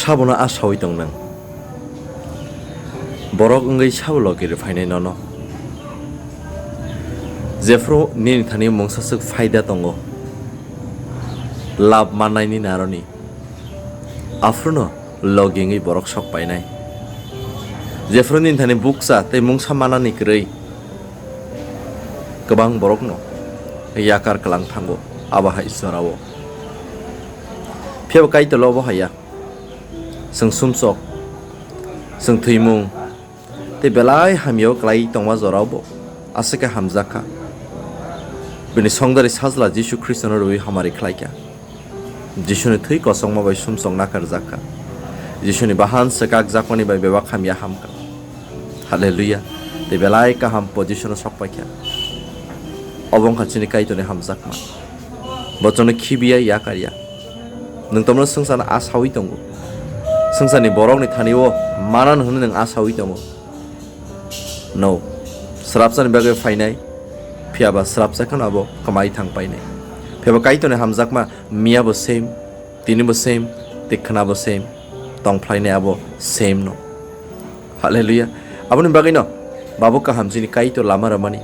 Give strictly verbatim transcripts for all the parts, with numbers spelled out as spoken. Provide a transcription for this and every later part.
Sabono a sawi tong nang. Borok wngwi sabo logi rw phainai nono. Jephru nini thani mungsa swk phaida tongo, lab mannaini naroni, aphruno logi wngwi borok sok painai. Jephru nini thani bukcha tei mungsa manani kwrwi kwbang borokno yakar kwlang thango, abo hai jorao. Phiya bo Kaitor obo haiya. Chwng sumsok, chwng thwimung, tei belai hamyao kwlai tongma jorao bo aswk khe hamjak kha. Bini songdari Sajla Jisu Khristono rwui hamari khlai kha. Jisuni thwi kosongma bai sumsok nakarjak kha. Jisuni bahan swkakjakmani bai bebak hamya ham kha. Hallelujah. Tei belai kaham position-o sok pai kha. Obo wngkha chini Kaitorni hamjakma. Bo chwngno khibiya, yakarya. Nwng tomno swngcharno a sawi tongo. Swngcharni borokni thani-o manan hwnwi nwng a sawi tongo. No. Srapsani bagwi phainai, phiya ba srapsa kheno abo kwmai thang painai. Phiya ba Kaitorni hamjakma miya bo same, tini bo same, tei khwna bo same, tong phlainai abo same no. Hallelujah. Aboni bagwi no, babo kaham chini Kaitor lama rwmani.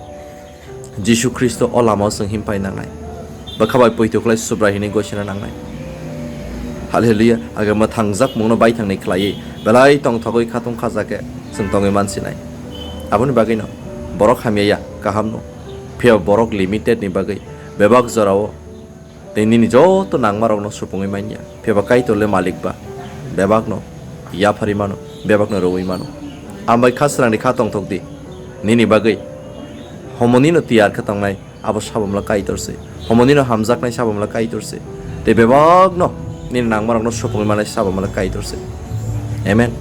Jisu Khristo o lama o chwng himpai nangnai. Bwkha bai poito khlai Subrai hinwi gosina nangnai. Hallelujah. Aga mwthangjakmungno baithangni khlaiwi belai tongthogwi khatung khajak khe chwng tongwi mansinai. Aboni bagwino borok hamya ya, kaham no. Phiya borok limited ni bagwi bebak jorao tei nini joto nangmarokno supungwi manya. Phiya ba Kaitor le malik ba, bebakno yapharwi mano, bebakno rwui mano. Ambai kha srangni kha tongthok di. Nini bagwi homonino tiyar khe tongnai abo sabamla Kaitor se. Homonino hamjaknai sabamla Kaitor se. Tei bebakno nini nangmarokno supungwi manai sabamla Kaitor se. Amen.